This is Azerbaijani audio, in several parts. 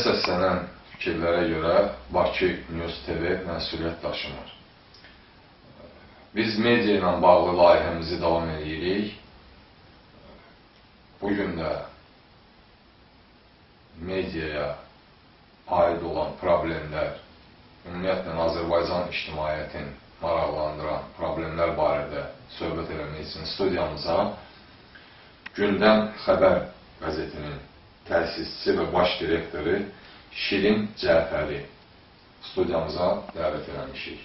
səslənən fikirlərə görə Bakı News TV məsuliyyət daşımır. Biz media ilə bağlı layihəmizi davam edirik. Bugün də mediaya aid olan problemlər, ümumiyyətlə Azərbaycan ictimaiyyətini maraqlandıran problemlər barədə söhbət eləmək üçün studiyamıza Gündəm Xəbər qəzetinin təsisçisi və baş direktoru Şirin Cəfəri studiyamıza dəvət eləmişik.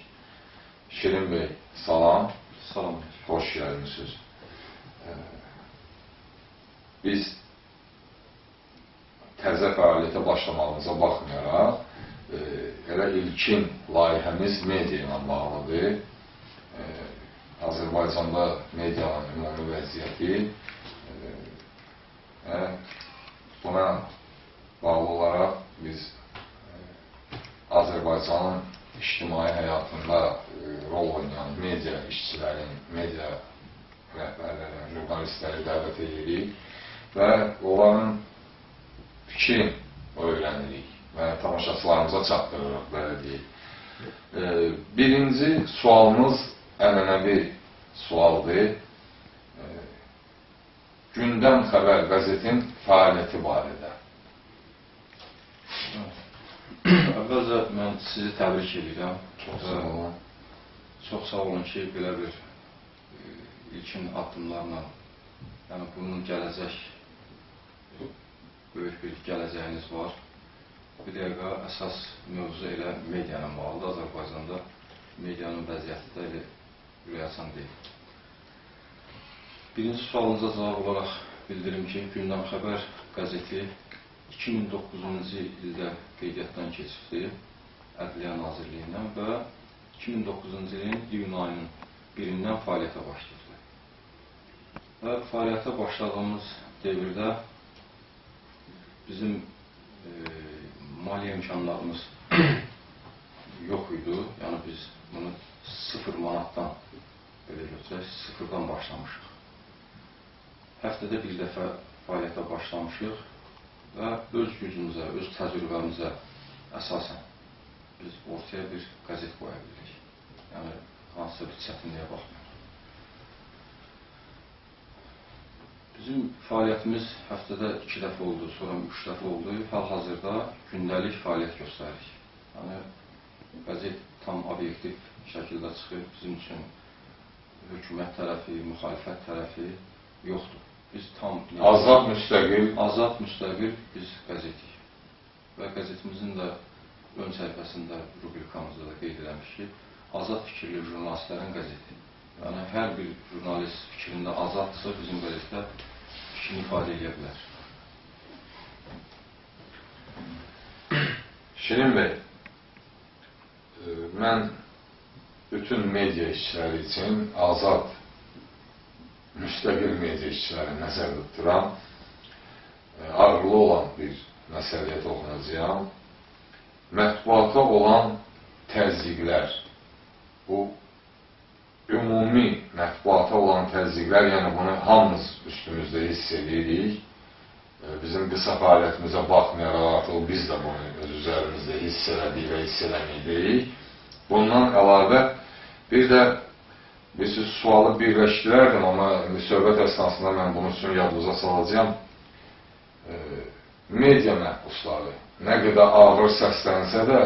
Şirin bəy, salam. Salam. Xoş gəlmisiniz. Biz təzə fəaliyyətə başlamağımıza baxmayaraq, elə ilkin layihəmiz media ilə bağlıdır. Azərbaycanda medianın ümumi vəziyyəti, buna bağlı olaraq biz Azərbaycanın ictimai həyatında rol oynayan media işçilərin, media rəhbərlərin, jurnalistləri dəvət edirik və onların fikrini öyrənirik və tamaşaçılarımıza çatdırırıq, belə deyək. Birinci sualımız ənənəvi sualdır. Gündəm Xəbər qəzetin fəaliyyəti barədə. Əvvəlcə mən sizi təbrik edirəm. Çox sağ olun. Çox sağ olun ki, belə bir ilkin addımlarla, yəni bunun gələcək, böyük bir gələcəyiniz var. Bir dəqiqə əsas mövzu elə media ilə bağlıdır. Azərbaycanda medianın vəziyyəti də elə ürəkaçan deyil. Birinci sualınıza cavab olaraq bildirim ki, Gündəm Xəbər qəzeti 2009-cu ildə qeydiyyatdan keçibdi Ədliyyə Nazirliyindən və 2009-cu ilin iyun ayının 1-dən fəaliyyətə başladı. Və fəaliyyətə başladığımız dövrdə bizim maliyyə imkanlarımız yox idi. Yəni biz bunu 0 manatdan, belə götürək, sıfırdan başlamışıq. Həftədə bir dəfə fəaliyyətə başlamışıq və öz gücümüzə, öz təcrübəmizə əsasən biz ortaya bir qəzet qoya bilirik. Yəni hansısa bir çətinliyə baxmıyıq. Bizim fəaliyyətimiz həftədə 2 dəfə oldu, sonra 3 dəfə oldu. Hal-hazırda gündəlik fəaliyyət göstəririk. Yəni qəzet tam obyektiv şəkildə çıxır. Bizim üçün hökumət tərəfi, müxalifət tərəfi yoxdur. Biz tam azad, müstəqil, azad, müstəqil biz qəzetik. Və qəzetimizin də ön səhifəsində, rubrikamızda da qeyd eləmiş ki, azad fikirli jurnalistlərin qəzeti. Yəni hər bir jurnalist fikrində azaddırsa, bizim qəzetdə fikrini ifadə edə bilər. Şirin bəy, mən bütün media işçiləri üçün azad, müstəqil media işçiləri nəzərdə tuturam. Ağırlı olan bir məsələyə toxunacağam. Mətbuata olan təzyiqlər, bu ümumi mətbuata olan təzyiqlər, yəni bunu hamımız üstümüzdə hiss edirik. Bizim qısa fəaliyyətimizə baxmayaraq artıq biz də bunu öz üzərimizdə hiss elədik və hiss eləməyik. Bundan əlavə bir də bir sualı birləşdirərdim, amma söhbət əsnasında mən bunun üçün yadınıza salacağam. Media məhbusları nə qədər ağır səslənsə də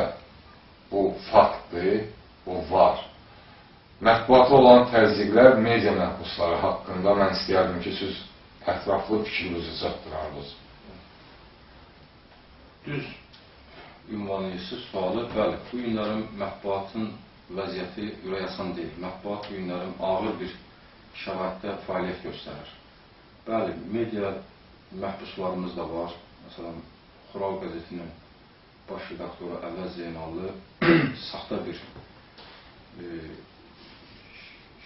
bu faktdır, bu var. Mətbuata olan təzyiqlər media məhbusları haqqında mən istəyərdim ki, siz ətraflı fikrinizi çatdırardınız. Düz ünvanlayırsınız sualı. Bəli, bu günlərin mətbuatın vəziyyəti ürəkaçan deyil. Mətbuat bu günlərin ağır bir şəraitdə fəaliyyət göstərir. Bəli, media məhbuslarımız da var. Məsələn, Xural qəzetinin baş redaktoru Əvəz Zeynallı saxta bir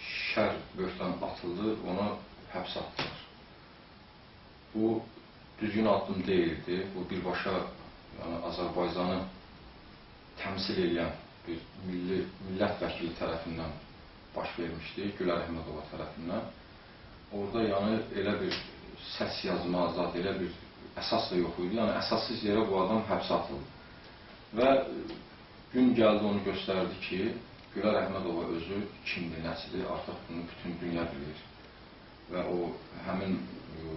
şər böhtan atıldı, ona həbs atdılar. Bu düzgün addım deyildi. Bu birbaşa, yəni Azərbaycanı təmsil edən bir milli millət vəkili tərəfindən baş vermişdi, Gülər Əhmədova tərəfindən. Orada yəni elə bir səs yazma, zat elə bir əsas da yox idi. Yəni, əsassız yerə bu adam həbsə atıldı. Və gün gəldi, onu göstərdi ki, Gülər Əhmədova özü kimdir, nəsidir, artıq bunu bütün dünya bilir. Və o, həmin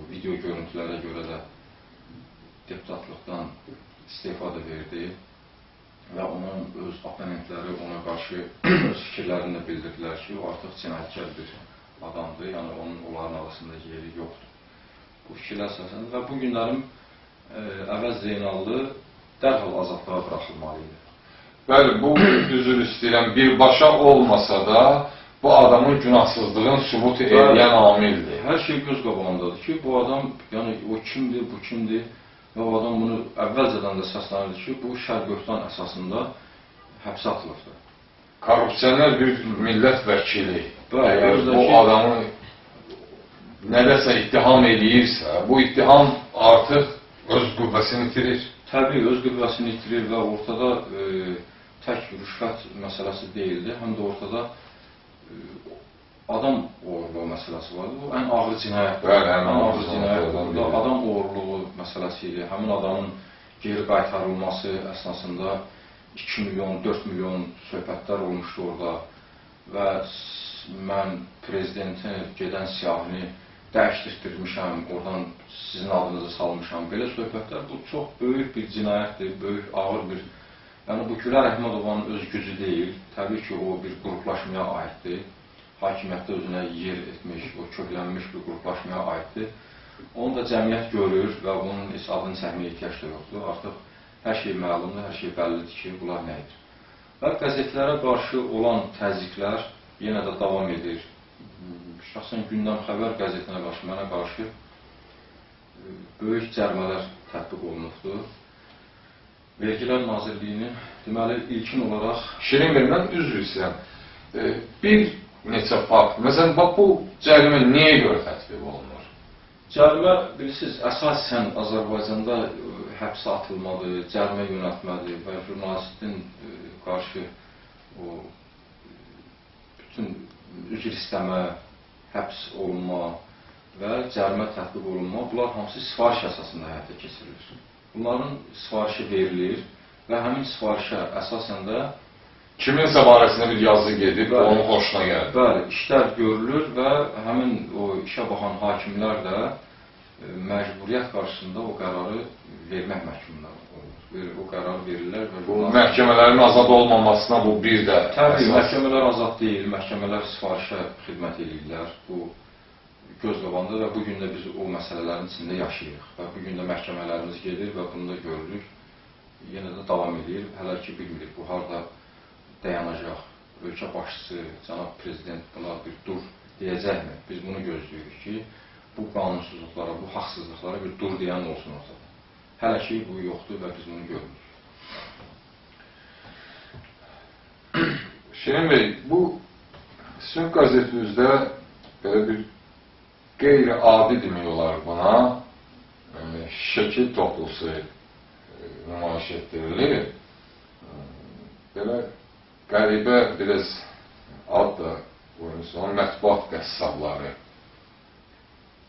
video görüntülərə görə də deputatlıqdan istefa da verdi və onun öz oponentləri ona qarşı öz fikirlərini də bildirdilər ki, o artıq cinayətkar bir adamdır, yəni onun onların arasında yeri yoxdur. Bu fikirlər əsasında və bu günlərim Əvəz Zeynallı dərhal azadlığa buraxılmalı idi. Bəli, bu, üzr istəyirəm, birbaşa olmasa da bu adamın günahsızlığını sübut edən amildir. Hər şey göz qabağındadır ki, bu adam, yəni o kimdir, bu kimdir və o adam bunu əvvəlcədən də səslənirdi ki, bu şər-böhtan əsasında həbsə atılıbdır. Korrupsioner bir millət vəkili, əgər bu adamı nədəsə ittiham eləyirsə, bu ittiham artıq öz qüvvəsini itirir. Təbii, öz qüvvəsini itirir və ortada tək rüşvət məsələsi deyildi, həm də ortada adam oğurluğu məsələsi vardı. Bu, ən ağır cinayətdir. Bəli, ən ağır cinayət. Burada adam oğurluğu məsələsi idi. Həmin adamın geri qaytarılması əsnasında 2 milyon, 4 milyon söhbətlər olmuşdu orada və mən prezidentin gedən siyahını dəyişdirmişəm, oradan sizin adınızı salmışam. Belə söhbətlər, bu çox böyük bir cinayətdir, böyük, ağır bir... Yəni, bu Gülər Əhmədovanın öz gücü deyil, təbii ki, o bir qruplaşmaya aiddir. Hakimiyyətdə özünə yer etmiş, o köklənmiş bir qruplaşmaya aiddir. Onu da cəmiyyət görür və bunun heç adını çəkməyə ehtiyac da yoxdur. Artıq hər şey məlumdur, hər şey bəllidir ki, bunlar nə edir. Və qəzetlərə qarşı olan təzyiqlər yenə də davam edir. Şəxsən Gündəm Xəbər qəzetinə qarşı, mənə qarşı böyük cərmələr tətbiq olunubdur. Vergilər Nazirliyinin, deməli, ilkin olaraq... Şirin bəy, mən üzr istəyirəm. Bir neçə fakt, məsələn, bax, bu cərimə niyə görə tətbiq olunur? Cərimə, bilirsiniz, əsasən Azərbaycanda həbsə atılmadı, cərimə yönəltmədi və jurnalistin qarşı o bütün üzr istəmə, həbs olunma və cərimə tətbiq olunma, bunlar hamısı sifariş əsasında həyata keçirilir. Bunların sifarişi verilir və həmin sifarişə əsasən də kiminsə barəsində bir yazı gedib, bəli, onun xoşuna gəldi. Bəli, işlər görülür və həmin o işə baxan hakimlər də məcburiyyət qarşısında o qərarı vermək məhkumunda olur. O qərarı verirlər. Və bu məhkəmələrin azad olmamasına bu bir də təbii, məhkəmələr azad deyil, məhkəmələr sifarişə xidmət edirlər. Bu göz qabağında və bugün də biz o məsələlərin içində yaşayırıq və bugün də məhkəmələrimiz gedir və bunu da görürük. Yenə də davam edir. Hələ ki bilmirik bu harada dayanacaq. Ölkə başçısı, cənab prezident buna bir dur deyəcəkmi? Biz bunu gözləyirik ki, bu qanunsuzluqlara, bu haqsızlıqlara bir dur deyən olsun ortada. Hələ ki bu yoxdur və biz bunu görmürük. Şirin bəy, bu Sünc qəzetinizdə belə bir qeyri-adi demək olar buna, şəkil toplusu nümayiş etdirilir. Belə qəribə biraz ad da qoyulsun, mətbuat qəssabları.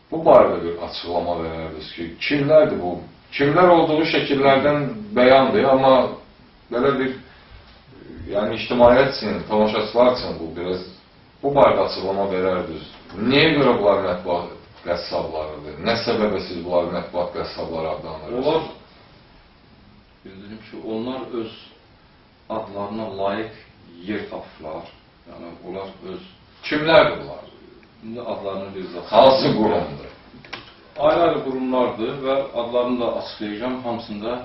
Bu barədə bir açıqlama verərdiniz ki, kimlərdir bu? Kimlər olduğu şəkillərdən bəyandır, amma belə bir, yəni ictimaiyyət üçün, tamaşaçılar üçün bu biraz, bu barədə açıqlama verərdiniz. Niyə görə bunlar mətbuat qəssablarıdır? Nə səbəbə siz bunları mətbuat qəssabları adlandırırsınız? Onlar, bildirim ki, onlar öz adlarına layiq yer tapıblar. Yəni, onlar öz... Kimlərdir bunlar? İndi adlarını bir zat. Hansı qurumdur? Ayrı-ayrı qurumlardır və adlarını da açıqlayacağam. Hamısında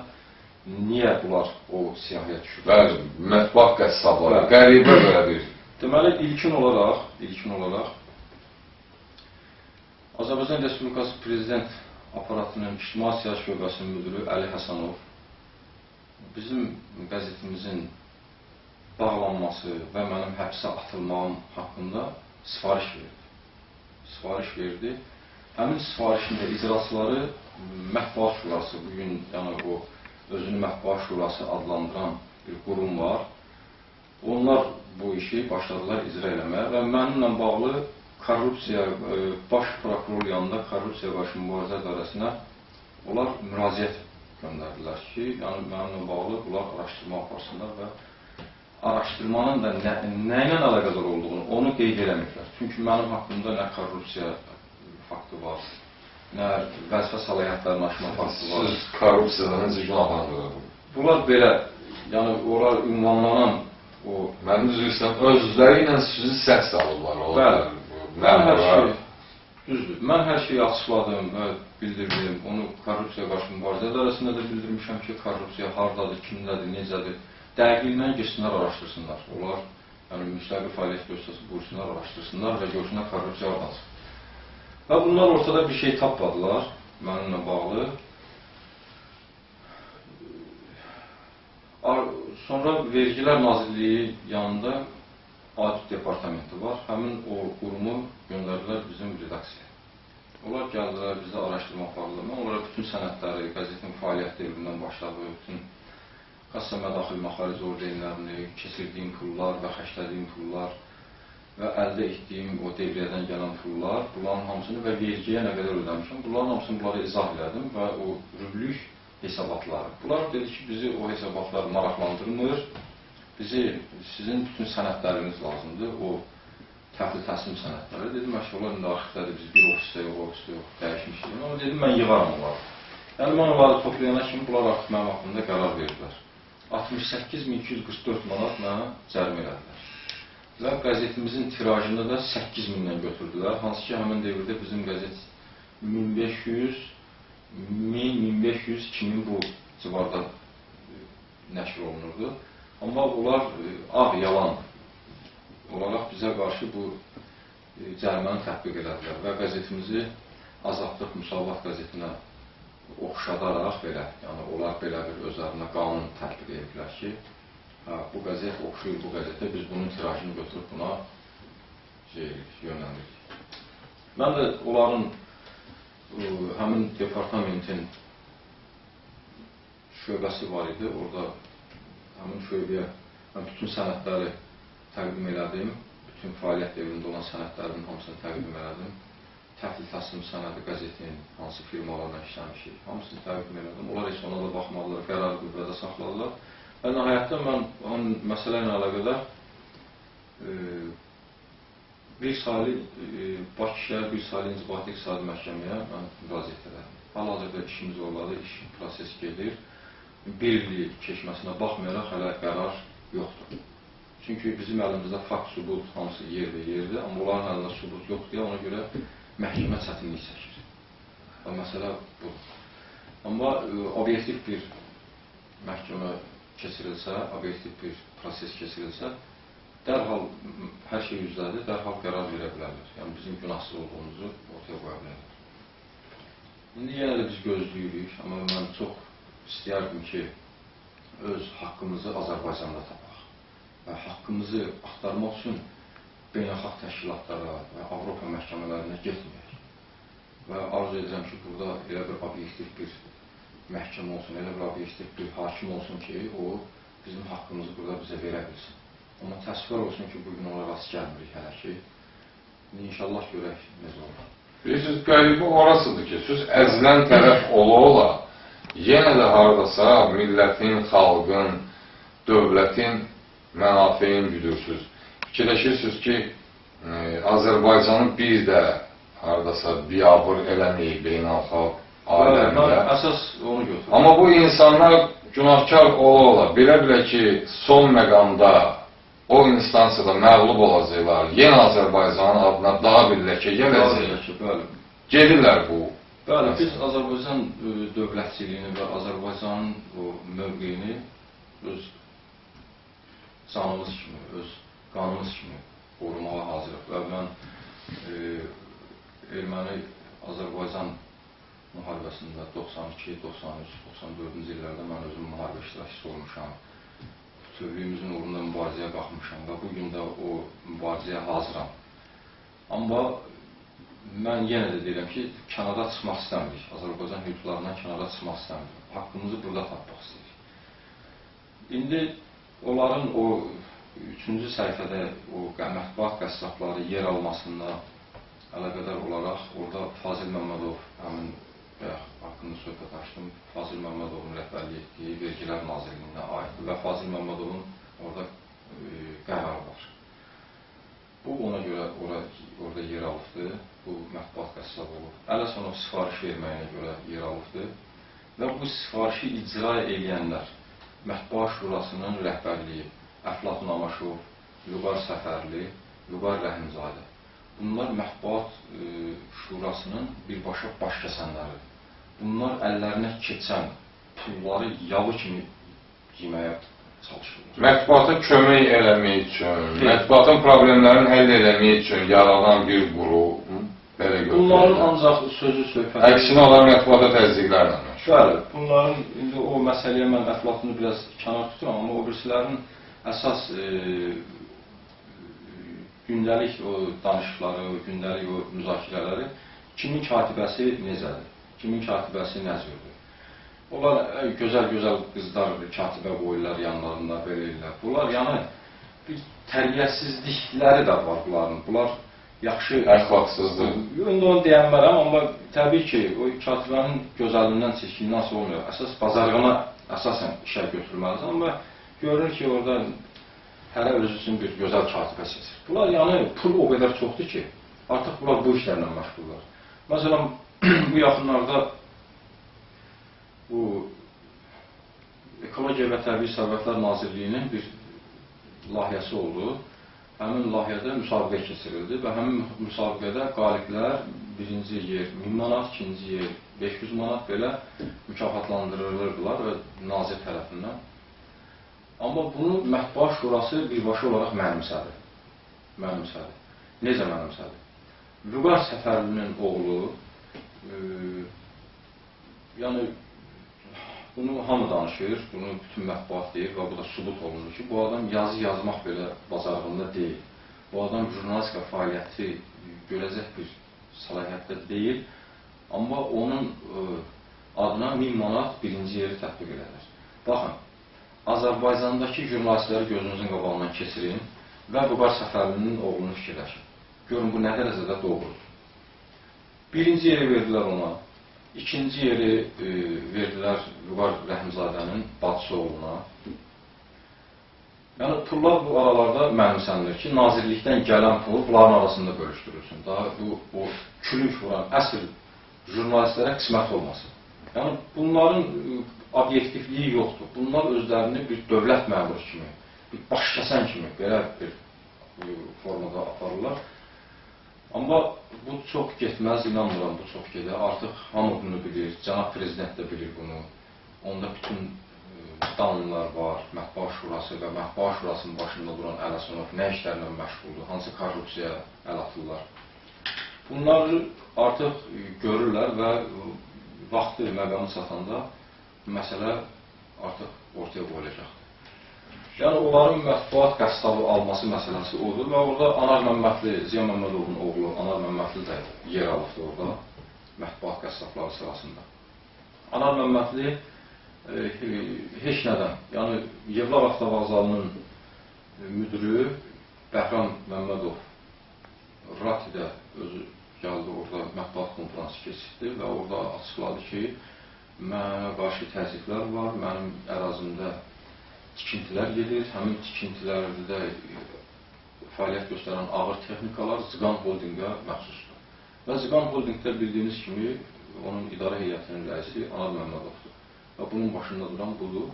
niyə bunlar o siyahıya düşüblər? Bəli, mətbuat qəssabları. Qəribə belə bir. Deməli, ilkin olaraq Azərbaycan Respublikası Prezident Aparatının İctimai Siyasi Şöbəsinin müdürü Əli Həsənov bizim qəzetimizin bağlanması və mənim həbsə atılmağım haqqında sifariş verdi. Sifariş verdi. Həmin sifarişin də icraçıları Mətbuat Şurası, bugün yəni o özünü Mətbuat Şurası adlandıran bir qurum var. Onlar bu işi başladılar icra eləməyə və mənimlə bağlı korrupsiya, baş prokuror yanında korrupsiya qarşı mübarizə idarəsinə Onlar müraciət göndərdilər ki, yəni mənimlə bağlı bunlar araşdırma aparsınlar və araşdırmanın da nə ilə əlaqədar olduğunu onu qeyd eləməyiblər. Çünki mənim haqqımda nə korrupsiya faktı var, nə vəzifə səlahiyyətlərinin aşma faktı var. Siz korrupsiyadan necə günahlandırılır? Bunlar belə, yəni onlar ünvanlanan o... Mən düzür istəyirəm, özləri ilə sizi səhv salırlar. Bəli, mən hər şey, düzdür, mən hər şeyi açıqladım və bildirdim. Onu korrupsiya qarşı mübarizə idarəsində də bildirmişəm ki, korrupsiya hardadır, kimdədir, necədir. Dəqiqliklə getsinlər, araşdırsınlar. Onlar, yəni müstəqil fəaliyyət göstərsin, buyursunlar, araşdırsınlar və görsünlər korrupsiya hardan çıxır. Və bunlar ortada bir şey tapmadılar mənimlə bağlı. Sonra Vergilər Nazirliyi yanında Audit Departamenti var. Həmin o qurumu göndərdilər bizim redaksiyaya. Onlar gəldilər, bizdə araşdırma apardılar. Mən onlara bütün sənədləri, qəzetin fəaliyyət devrindən başladı, bütün kassa mədaxil məxaric orderlərini, keçirdiyim pullar və xərclədiyim pullar və əldə etdiyim o devriyyədən gələn pullar, bunların hamısını və vergiyə nə qədər ödəmişəm, bunların hamısını bunlara izah elədim və o rüblük hesabatları. Bunlar dedi ki, bizi o hesabatlar maraqlandırmır, bizi sizin bütün sənədləriniz lazımdır, o təhvil təslim sənədləri. Dedim, əşi, onlar indi arxivdədir, biz bir ofisdə yox, ofisdə yox, dəyişmişdik. Amma dedim, mən yığaram onları. Yəni, mən onları toplayana kimi bunlar artıq mənim haqqımda qərar verdilər. 68.244 manat mənə cərimə elədilər. Və qəzetimizin tirajını da 8.000-dən götürdülər. Hansı ki, həmin devirdə bizim qəzet 1500, 1000, 1500, 2000 bu civarda nəşr olunurdu. Amma onlar ağ yalan olaraq bizə qarşı bu cəriməni tətbiq elədilər və qəzetimizi Azadlıq Müsavat qəzetinə oxşadaraq belə, yəni onlar belə bir özlərinə qanun tətbiq ediblər ki, hə, bu qəzet oxşuyur bu qəzetə, biz bunun tirajını götürüb buna yönləndiririk. Mən də onların həmin departamentin şöbəsi var idi, orada həmin şöbəyə mən bütün sənədləri təqdim elədim, bütün fəaliyyət devrində olan sənədlərimin hamısını təqdim elədim. Təhvil təslim sənədi qəzetin hansı firmalarla işləmişik, hamısını təqdim elədim. Onlar heç ona da baxmadılar, qərarı qüvvədə saxladılar. Və nəhayətdə mən onun məsələ ilə əlaqədar bir saylı Bakı şəhər bir saylı inzibati iqtisadi məhkəməyə mən müraciət elədim. Hal-hazırda işimiz oradadır, iş proses gedir. Bir il keçməsinə baxmayaraq hələ qərar yoxdur. Çünki bizim əlimizdə fakt, sübut hamısı yerdə yerdir, amma onların əlində sübut yoxdur deyə ona görə məhkəmə çətinlik çəkir. Və məsələ budur. Amma obyektiv bir məhkəmə keçirilsə, obyektiv bir proses keçirilsə, dərhal hər şey üzlədir, dərhal qərar verə bilərlər. Yəni bizim günahsız olduğumuzu ortaya qoya bilərlər. İndi yenə də biz gözləyirik, amma mən çox istəyərdim ki, öz haqqımızı Azərbaycanda tapaq. Və haqqımızı axtarmaq üçün beynəlxalq təşkilatlara və Avropa məhkəmələrinə getməyək. Və arzu edirəm ki, burada elə bir obyektiv bir məhkəmə olsun, elə bir obyektiv bir hakim olsun ki, o bizim haqqımızı burada bizə verə bilsin. Amma təəssüflər olsun ki, bugün ona rast gəlmirik hələ ki. İnşallah görək necə olur. Bilirsiniz, qəribi orasıdır ki, siz əzilən tərəf ola-ola, yenə də haradasa millətin, xalqın, dövlətin mənafeyini güdürsünüz. Fikirləşirsiniz ki, Azərbaycanı bir də haradasa biabır eləməyib beynəlxalq aləmdə. Əsas onu götürür. Amma bu insanlar günahkar ola-ola, bilə-bilə ki, son məqamda o instansiyada məğlub olacaqlar, yenə Azərbaycanın adına daha bir ləkə gələcək. Gedirlər bu. Bəli, biz Azərbaycan dövlətçiliyini və Azərbaycanın o mövqeyini öz canımız kimi, öz qanımız kimi qorumağa hazırıq və mən Erməni-Azərbaycan müharibəsində 92, 93, 94-cü illərdə mən özüm müharibə iştirakçısı olmuşam. Bütövlüyümüzün uğrunda mübarizəyə qalxmışam və bugün də o mübarizəyə hazıram. Amma mən yenə də deyirəm ki, kənara çıxmaq istəmirik. Azərbaycan hüquqlarından kənara çıxmaq istəmirik. Haqqımızı burada tapmaq istəyirik. İndi onların o üçüncü səhifədə o mətbuat qəssabları yer almasında əlaqədar olaraq orada Fazil Məmmədov, həmin bayaq haqqında söhbət açdım, Fazil Məmmədovun rəhbərlik etdiyi Vergilər Nazirliyinə aiddir və Fazil Məmmədovun orada qərarı var. Bu ona görə orada yer alıbdır, bu mətbuat qəssabı olub. Ələsənov sifariş verməyinə görə yer alıbdır və bu sifarişi icra eləyənlər Mətbuat Şurasının rəhbərliyi Əflatun Amaşov, Vüqar Səfərli, Vüqar Rəhimzadə. Bunlar Mətbuat Şurasının birbaşa baş kəsənləridir. Bunlar əllərinə keçən pulları yalı kimi yeməyə çalışırlar. Mətbuata kömək eləmək üçün, mətbuatın problemlərini həll eləmək üçün yaranan bir qrup belə götürürlər. Bunların ancaq sözü söhbəti... Əksinə onlar mətbuata təzyiqlərlə məşğul. Bəli, bunların indi o məsələyə mən Əflatunu biraz kənar tuturam, amma o birisilərin əsas gündəlik o danışıqları, o gündəlik o müzakirələri kimin katibəsi necədir, kimin katibəsi nə cürdür. Onlar gözəl-gözəl qızlar katibə qoyurlar yanlarında, belə ellər. Bunlar yəni bir tərbiyəsizlikləri də var bunların. Bunlar yaxşı... Əxlaqsızlıq. İndi onu deyənmərəm, amma təbii ki, o katibənin gözəlindən, çirkinliyindən asılı olmuyor. Əsas bacarığına əsasən işə götürməlidir. Amma görünür ki, orada hərə özü üçün bir gözəl katibə seçir. Bunlar yəni pul o qədər çoxdur ki, artıq bunlar bu işlərlə məşğuldurlar. Məsələn, bu yaxınlarda bu Ekologiya və Təbii Sərvətlər Nazirliyinin bir layihəsi oldu. Həmin layihədə müsabiqə keçirildi və həmin müsabiqədə qaliblər birinci yer 1000 manat, ikinci yer 500 manat belə mükafatlandırılırdılar və nazir tərəfindən. Amma bunu Mətbuat Şurası birbaşa olaraq mənimsədi. Mənimsədi. Necə mənimsədi? Vüqar Səfərlinin oğlu, yəni bunu hamı danışır, bunu bütün mətbuat deyir və bu da sübut olunur ki, bu adam yazı yazmaq belə bacarığında deyil. Bu adam jurnalistika fəaliyyəti görəcək bir səlahiyyətdə deyil, amma onun adına 1000 manat birinci yeri tətbiq elədir. Baxın, Azərbaycandakı jurnalistləri gözünüzün qabağından keçirin və Vüqar Səfərlinin oğlunu fikirləşin. Görün, bu nə dərəcədə doğrudur. Birinci yeri verdilər ona, ikinci yeri verdilər Vüqar Rəhimzadənin bacısı oğluna. Yəni, pullar bu aralarda mənimsənilir ki, nazirlikdən gələn pul bunların arasında bölüşdürülsün. Daha bu, o külünk vuran əsl jurnalistlərə qismət olmasın. Yəni, bunların obyektivliyi yoxdur. Bunlar özlərini bir dövlət məmuru kimi, bir başkəsən kimi belə bir formada aparırlar. Amma bu çox getməz, inanmıram bu çox gedə. Artıq hamı bunu bilir, cənab prezident də bilir bunu. Onda bütün danlar var, Mətbuat Şurası və Mətbuat Şurasının başında duran Ələsənov nə işlərlə məşğuldur, hansı korrupsiyaya əl atırlar. Bunları artıq görürlər və vaxtı məqamı çatanda məsələ artıq ortaya qoyulacaqdır. Yəni, onların mətbuat qəssabı alması məsələsi odur və orada Anar Məmmədli, Ziya Məmmədovun oğlu Anar Məmmədli də yer alıbdır orada, mətbuat qəssabları sırasında. Anar Məmmədli heç nədən, yəni Yevlax Avtovağzalının müdürü Bəhram Məmmədov Ratidə özü gəldi, orada mətbuat konfransı keçirdi və orada açıqladı ki, mənə qarşı təzyiqlər var, mənim ərazimdə tikintilər gedir, həmin tikintilərdə fəaliyyət göstərən ağır texnikalar Ziqan Holdingə məxsusdur. Və Ziqan Holdingdə bildiyiniz kimi onun idarə heyətinin rəisi Anar Məmmədovdur və bunun başında duran budur.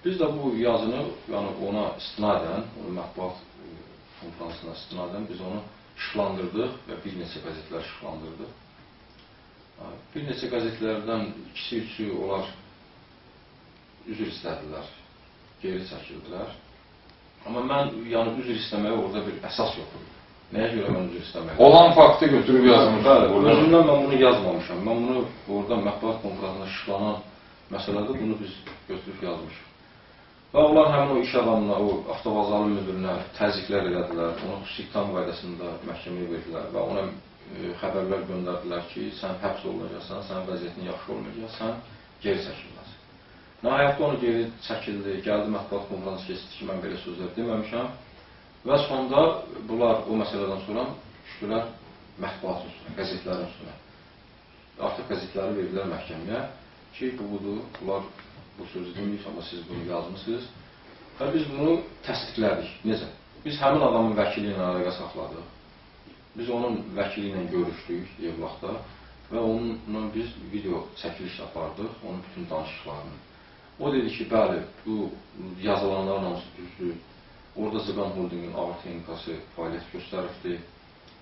Biz də bu yazını, yəni ona istinadən, onun mətbuat konfransına istinadən biz onu işıqlandırdıq və bir neçə qəzetlər işıqlandırdıq. Bir neçə qəzetlərdən ikisi, üçü onlar üzr istədilər, geri çəkildilər. Amma mən yəni üzr istəməyə orada bir əsas yox idi. Nəyə görə mən üzr istəməyə? Olan faktı götürüb yazmışam. Bəli, özümdən mən bunu yazmamışam. Mən bunu orada mətbuat konfransında işıqlanan məsələdə bunu biz götürüb yazmışıq. Və onlar həmin o iş adamına, o avtovağzalın müdürünə təzyiqlər elədilər, onu xüsusi ittiham qaydasında məhkəməyə verdilər və ona xəbərlər göndərdilər ki, sən həbs olunacaqsan, sənin vəziyyətin yaxşı olmayacaq, sən geri çəkilməlisən. Nəhayətdə onu geri çəkildi, gəldi mətbuat konfransı keçdi ki, mən belə sözlər deməmişəm və sonda bunlar o məsələdən sonra düşdülər mətbuatın üstünə, qəzetlərin üstünə. Artıq qəzetləri verdilər məhkəməyə ki, bu budur, bunlar bu sözü deməyib, amma siz bunu yazmısınız. Və biz bunu təsdiqlədik. Necə? Biz həmin adamın vəkili ilə əlaqə saxladıq. Biz onun vəkili ilə görüşdük Yevlaxda və onunla biz video çəkiliş apardıq, onun bütün danışıqlarını. O dedi ki, bəli, bu yazılanların hamısı düzdür. Orada Zıqan Holdingin ağır texnikası fəaliyyət göstəribdir.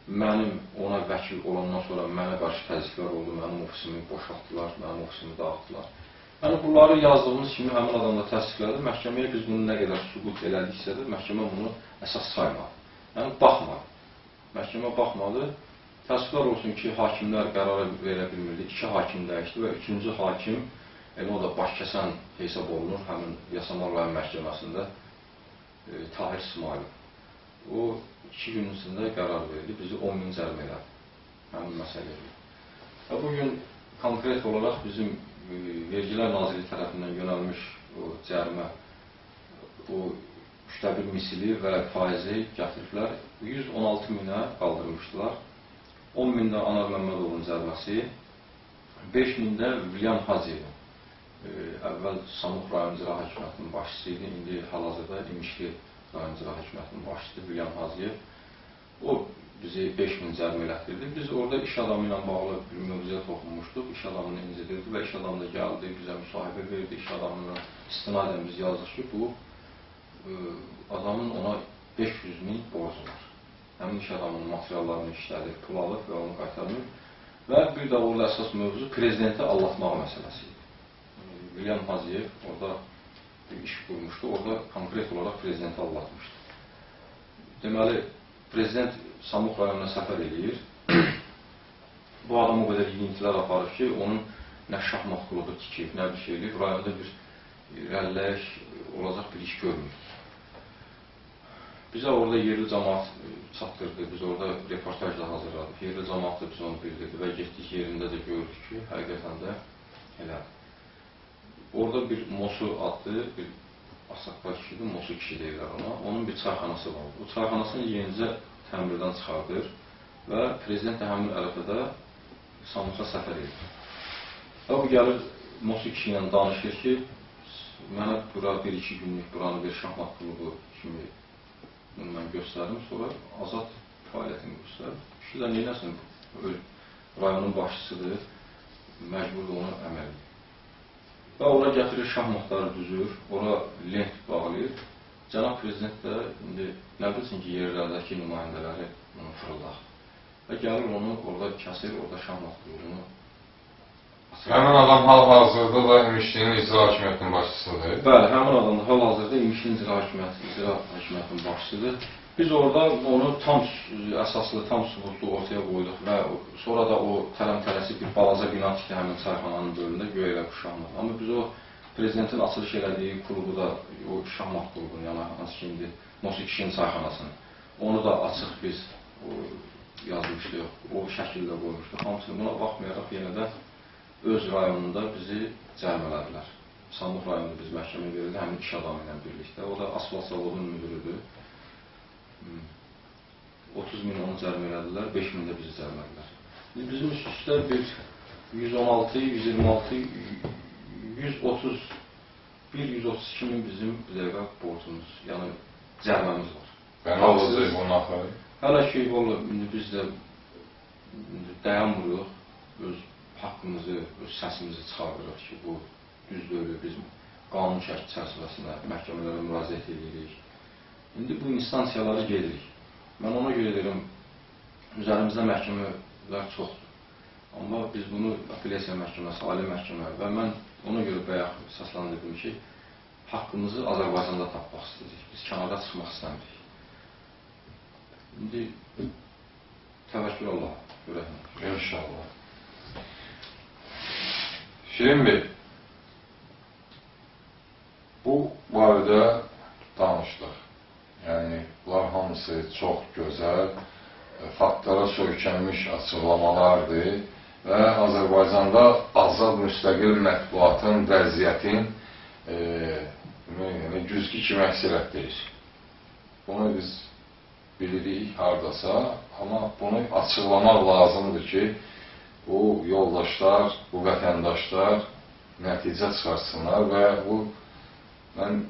Mənim ona vəkil olandan sonra mənə qarşı təzyiqlər oldu, mənim ofisimi boşaltdılar, mənim ofisimi dağıtdılar. Yəni bunları yazdığımız kimi həmin adam da təsdiqlədi. Məhkəməyə biz bunu nə qədər sübut elədiksə də məhkəmə bunu əsas saymadı. Yəni baxmadı. Məhkəmə baxmadı. Təəssüflər olsun ki, hakimlər qərara verə bilmirdi. 2 hakim dəyişdi və 3-cü hakim, elə o da başkəsən hesab olunur həmin Yasamal rayon məhkəməsində, Tahir İsmailov. O 2 gün içində qərar verdi, bizi 10 min cərimə elədi həmin məsələyə. Və bugün konkret olaraq bizim Vergilər Nazirliyi tərəfindən yönəlmiş o cərimə, o 3,1 misli və faizi gətiriblər. 116 minə qaldırmışdılar. 10 mində Anar Məmmədovun cəriməsi, 5 mində William Hacıyevin. Əvvəl Samux rayon icra hakimiyyətinin başçısı idi, indi hal-hazırda İmişli rayon icra hakimiyyətinin başçısıdır William Hacıyev. O bizi 5 min cərimə elətdirdi. Biz orada iş adamı ilə bağlı bir mövzuya toxunmuşduq. İş adamını incidirdi və iş adamı da gəldi, bizə müsahibə verdi. İş adamına istinadən biz yazdıq ki, bu adamın ona 500 min borcu var. Həmin iş adamının materiallarını işlədir, pul alıb və onu qaytarmır. Və bir də orada əsas mövzu prezidenti aldatmaq məsələsi idi. William Hacıyev orada bir iş qurmuşdu, orada konkret olaraq prezidenti aldatmışdı. Deməli, prezident Samux rayonuna səfər eləyir. Bu adam o qədər yiyintilər aparır ki, onun nə şahmat klubu tikib, nə bir şey eləyib, rayonda bir irəliləyiş olacaq bir iş görmür. Bizə orada yerli cəmaat çatdırdı, biz orada reportaj da hazırladıq. Yerli cəmaat da biz onu bildirdi və getdik yerində də gördük ki, həqiqətən də elədir. Orada bir Mosu adlı bir ağsaqqal kişidir, Mosu kişi deyirlər ona. Onun bir çayxanası var. Bu çayxanasını yenicə təmirdən çıxardır və prezident də həmin ərəfədə Samuxa səfər edir. Və bu gəlir Mosu kişi ilə danışır ki, mənə bura 1-2 günlük buranı bir şahmat klubu kimi bunu mən göstərdim, sonra azad fəaliyyətini göstərir. Kişi də neyləsin, rayonun başçısıdır, məcburdur onu əməl edir. Və ora gətirir, şahmatları düzür, ora lent bağlayır. Cənab prezident də indi nə bilsin ki, yerlərdəki nümayəndələri bunu fırıldaq. Və gəlir onu orada kəsir, orada şahmat klubunu açır. Həmin adam hal-hazırda da İmişlinin icra hakimiyyətinin başçısıdır. Bəli, həmin adam da hal-hazırda İmişlinin icra hakimiyyətinin başçısıdır. Biz orada onu tam əsaslı, tam sübutlu ortaya qoyduq və sonra da o tələm-tələsik bir balaca bina tikdi həmin çayxananın bölümündə, güya elə bu şahmat. Amma biz o prezidentin açılış elədiyi klubu da, o şahmat klubunu, yəni hansı ki indi Mosu kişinin çayxanasını, onu da açıq biz yazmışdıq, o şəkildə qoymuşduq. Hamısını buna baxmayaraq yenə də öz rayonunda bizi cərimələdilər. Samux rayonunda biz məhkəməyə verildi həmin iş adamı ilə birlikdə. O da asfalt zavodunun müdürüdür. 30 min onu cərimə elədilər, 5 min də bizi cərimə elədilər. Bizim üst-üstə bir 116, 126, 131, 132 min bizim bir dəqiqə borcumuz, yəni cəriməmiz var. Və nə olacaq bunun axırı? Hələ ki, valla, indi biz də dayanmırıq, öz haqqımızı, öz səsimizi çıxardırıq ki, bu düz deyil, biz qanun çərçivəsində məhkəmələrə müraciət edirik. İndi bu instansiyalara gedirik. Mən ona görə deyirəm, üzərimizdə məhkəmələr çoxdur. Amma biz bunu apellyasiya məhkəməsi, ali məhkəmə və mən ona görə bayaq səsləndirdim ki, haqqımızı Azərbaycanda tapmaq istəyirik. Biz kənara çıxmaq istəmirik. İndi təvəkkül Allaha, görək. İnşallah. Şirin bəy, bu barədə danışdıq. Yəni, bunlar hamısı çox gözəl, faktlara söykənmiş açıqlamalardır və Azərbaycanda azad müstəqil mətbuatın vəziyyətin güzgü kimi əks elətdirir. Bunu biz bilirik hardasa, amma bunu açıqlamaq lazımdır ki, bu yoldaşlar, bu vətəndaşlar nəticə çıxartsınlar və bu, mən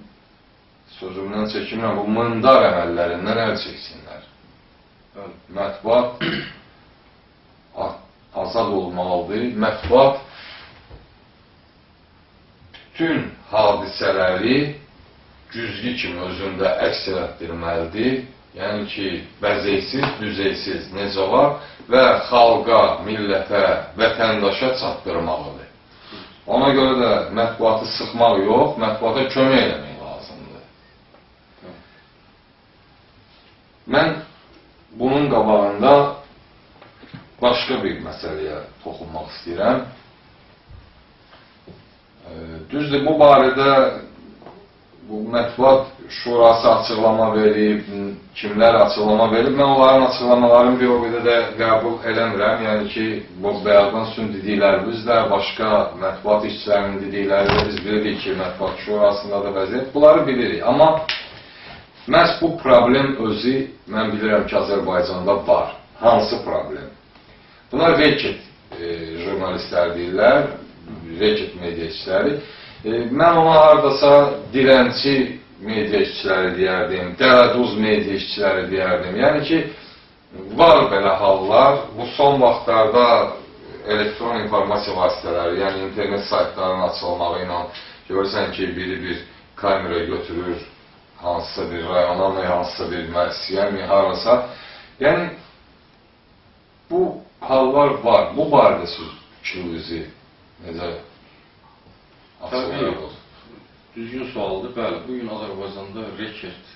sözümdən çəkinmirəm, bu mındar əməllərindən əl çəksinlər. Bəli. Mətbuat azad olmalıdır. Mətbuat bütün hadisələri güzgü kimi özündə əks elətdirməlidir. Yəni ki, bəzəksiz, düzeysiz necə var və xalqa, millətə, vətəndaşa çatdırmalıdır. Ona görə də mətbuatı sıxmaq yox, mətbuata kömək eləmək lazımdır. Mən bunun qabağında başqa bir məsələyə toxunmaq istəyirəm. Düzdür, bu barədə bu Mətbuat Şurası açıqlama verib, kimlər açıqlama verib, mən onların açıqlamalarını bir o qədər də qəbul eləmirəm. Yəni ki, bu bayaqdan sizin dedikləriniz də, başqa mətbuat işçilərinin dedikləri də, biz bilirik ki, Mətbuat Şurasında da vəziyyət, bunları bilirik. Amma məhz bu problem özü, mən bilirəm ki, Azərbaycanda var. Hansı problem? Bunlar reket jurnalistlər deyirlər, reket media işçiləri. Mən ona haradasa dilənçi media işçiləri deyərdim, dələduz media işçiləri deyərdim. Yəni ki, var belə hallar. Bu son vaxtlarda elektron informasiya vasitələri, yəni internet saytlarının açılmağı ilə görürsən ki, biri bir kamera götürür hansısa bir rayona mı, hansısa bir müəssisəyə mi, harasa. Yəni, bu hallar var. Bu barədə siz fikrinizi necə Təbii, düzgün sualdır. Bəli, bugün Azərbaycanda reket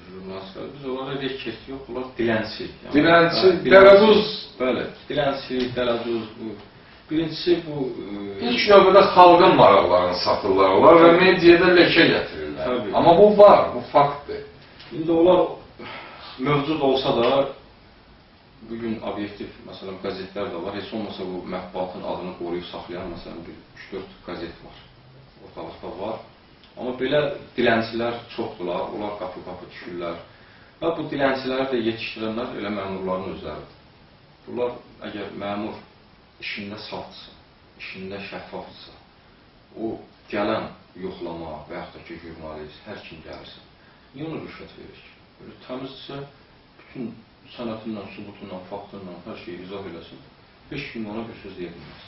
jurnalistlər, biz onlara reket yox, onlar dilənçi. Yəni, dilənçi, dələduz. Bəli, dilənçi, dələduz bu. Birincisi bu... İlk növbədə xalqın maraqlarını satırlar onlar və mediada ləkə gətirirlər. Təbii. Amma bu var, bu faktdır. İndi onlar mövcud olsa da, bugün obyektiv, məsələn, qəzetlər də var. Heç olmasa bu mətbuatın adını qoruyub saxlayan, məsələn, bir 3-4 qəzet var. Ortalıqda var. Amma belə dilənçilər çoxdurlar, onlar qapı-qapı düşürlər. Və bu dilənçiləri də yetişdirənlər elə məmurların özləridir. Bunlar, əgər məmur işində safdırsa, işində şəffafdırsa, o gələn yoxlama və yaxud da ki, jurnalist, hər kim gəlirsə, niyə ona rüşvət verir ki? Böyle təmizdirsə, bütün sənətindən, sübutundan, faktından hər şeyi izah eləsin, heç kim ona bir söz deyə bilməz.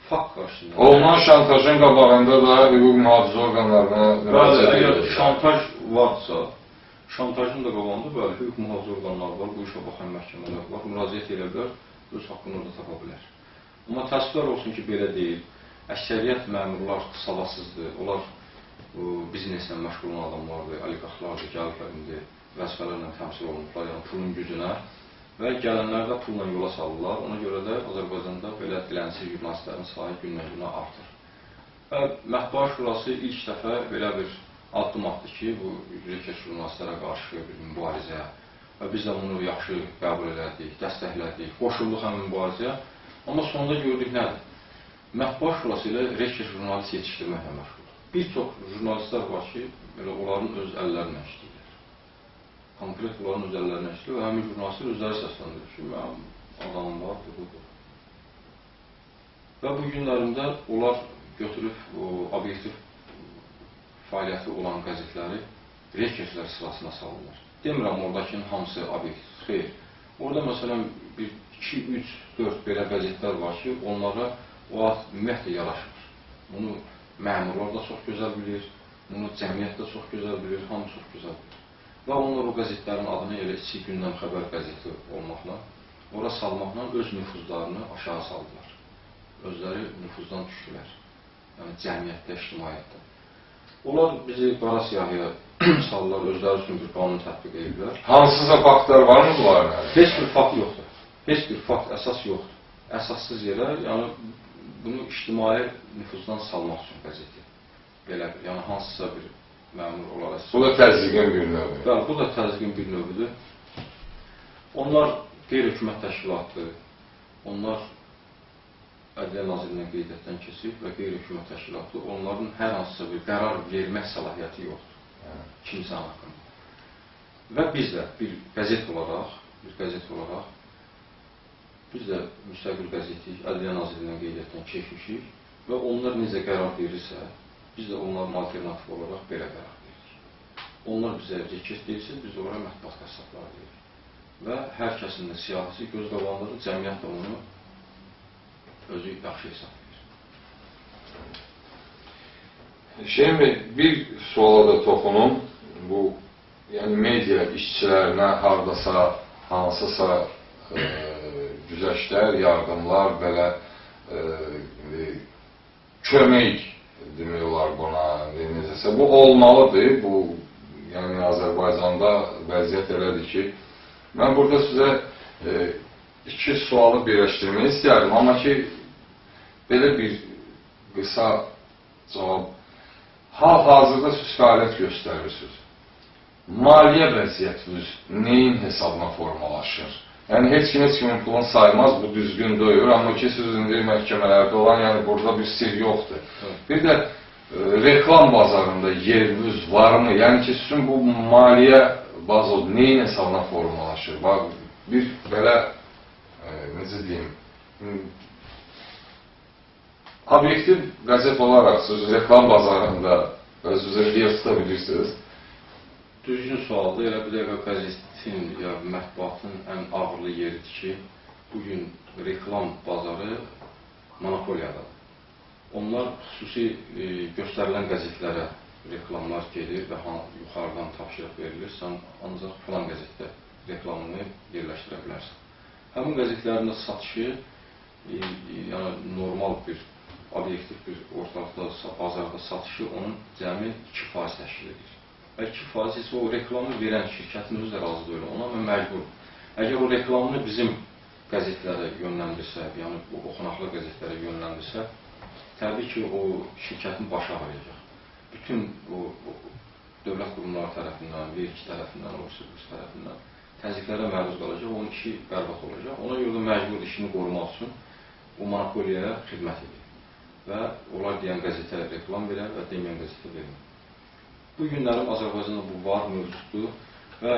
Fakt qarşısında. Olunan şantajın qabağında da hüquq mühafizə orqanlarına müraciət edir. Əgər şantaj varsa, şantajın da qabağında bəli, hüquq mühafizə orqanları var, bu işə baxan məhkəmələr var, müraciət edə bilər, öz haqqını orada tapa bilər. Amma təəssüflər olsun ki, belə deyil. Əksəriyyət məmurlar savadsızdır, onlar bizneslə məşğul olan adamlardır, oliqarxlardır, gəliblər indi vəzifələrlə təmsil olunublar, yəni pulun gücünə və gələnlər də pulla yola salırlar. Ona görə də Azərbaycanda belə dilənçi jurnalistlərin sayı gündən-günə artır. Və Mətbuat Şurası ilk dəfə belə bir addım atdı ki, bu reket jurnalistlərə qarşı bir mübarizə və biz də bunu yaxşı qəbul elədik, dəstəklədik, qoşulduq həmin mübarizəyə. Amma sonda gördük nədir? Mətbuat Şurası ilə reket jurnalist yetişdirməklə məşğuldur. Bir çox jurnalistlər var ki, belə onların öz əllərinə işləyirlər. Konkret onların öz əllərinə işləyir və həmin jurnalistlər özləri səsləndirir ki, mənim adamım var, bu. Və bu günlərində onlar götürüb o obyektiv fəaliyyəti olan qəzetləri reketlər sırasına salırlar. Demirəm oradakinin hamısı obyektiv, xeyr. Orada məsələn bir, 2, 3, 4 belə qəzetlər var ki, onlara o ad ümumiyyətlə yaraşmır. Bunu məmurlar da çox gözəl bilir, bunu cəmiyyət də çox gözəl bilir, hamı çox gözəl bilir. Və onlar o qəzetlərin adını elə İçi Gündəm Xəbər qəzeti olmaqla, ora salmaqla öz nüfuzlarını aşağı saldılar. Özləri nüfuzdan düşdülər. Yəni cəmiyyətdə, ictimaiyyətdə. Onlar bizi qara siyahıya salırlar, özləri üçün bir qanun tətbiq ediblər. Hansısa faktlar varmı bunların əlində? Heç bir fakt yoxdur. Heç bir fakt, əsas yoxdur. Əsassız yerə, yəni bunu ictimai nüfuzdan salmaq üçün qəzeti. Belə bir, yəni hansısa bir məmur olaraq. Bu da təzyiqin bir növü. Bəli, bu da təzyiqin bir növüdür. Onlar qeyri-hökumət təşkilatı, onlar Ədliyyə Nazirliyinə qeydiyyatdan keçib və qeyri-hökumət təşkilatı, onların hər hansısa bir qərar vermək səlahiyyəti yoxdur kimsənin haqqında. Və biz də bir qəzet olaraq, Biz də müstəqil qəzetik, Ədliyyə Nazirliyindən qeydiyyatdan keçmişik və onlar necə qərar verirsə, biz də onların alternativ olaraq belə qərar veririk. Onlar bizə reket deyirsə, biz onlara mətbuat qəssabları deyirik. Və hər kəsin də siyahısı göz qabağındadır, cəmiyyət də onu özü yaxşı hesablayır. Şirin bəy, bir suala da toxunum. Bu, yəni media işçilərinə hardasa, hansısa güzəştlər, yardımlar, belə kömək demək olar buna, necəsə. Bu olmalıdır. Bu, yəni Azərbaycanda vəziyyət elədir ki, mən burada sizə iki sualı birləşdirmək istəyərdim, amma ki, belə bir qısa cavab. Hal-hazırda siz fəaliyyət göstərirsiniz. Maliyyə vəziyyətiniz neyin hesabına formalaşır? Yəni, heç kim heç kimin pulunu saymaz, bu düzgün deyil, amma ki, siz indi məhkəmələrdə olan, yəni burada bir sir yoxdur. Evet. Bir də reklam bazarında yeriniz varmı? Yəni ki, sizin bu maliyyə bazı neyin hesabına formalaşır? Bax, bir belə, necə deyim, obyektiv qəzet olaraq siz reklam bazarında özünüzə yer tuta bilirsiniz. Düzgün sualdır. Elə bir dəqiqə qəzetin ya mətbuatın ən ağırlı yeridir ki, bugün reklam bazarı monopoliyadadır. Onlar xüsusi göstərilən qəzetlərə reklamlar gedir və yuxarıdan tapşırıq verilir, sən ancaq filan qəzetdə reklamını yerləşdirə bilərsən. Həmin qəzetlərin də satışı, yəni normal bir, obyektiv bir ortalıqda, bazarda satışı onun cəmi 2% təşkil edir. Və 2% isə o reklamı verən şirkətin özü də razı deyil, ona mən məcburum. Əgər o reklamını bizim qəzetlərə yönləndirsə, yəni bu oxunaqlı qəzetlərə yönləndirsə, təbii ki, o şirkətin başı ağrıyacaq. Bütün o dövlət qurumları tərəfindən, vergi tərəfindən, o birisi tərəfindən təzyiqlərə məruz qalacaq, onun işi bərbad olacaq. Ona görə də məcburdur işini qorumaq üçün o monopoliyaya xidmət edir. Və onlar deyən qəzetə reklam verər və deməyən qəzetə vermir. Bu günlərim Azərbaycanda bu var, mövcuddur və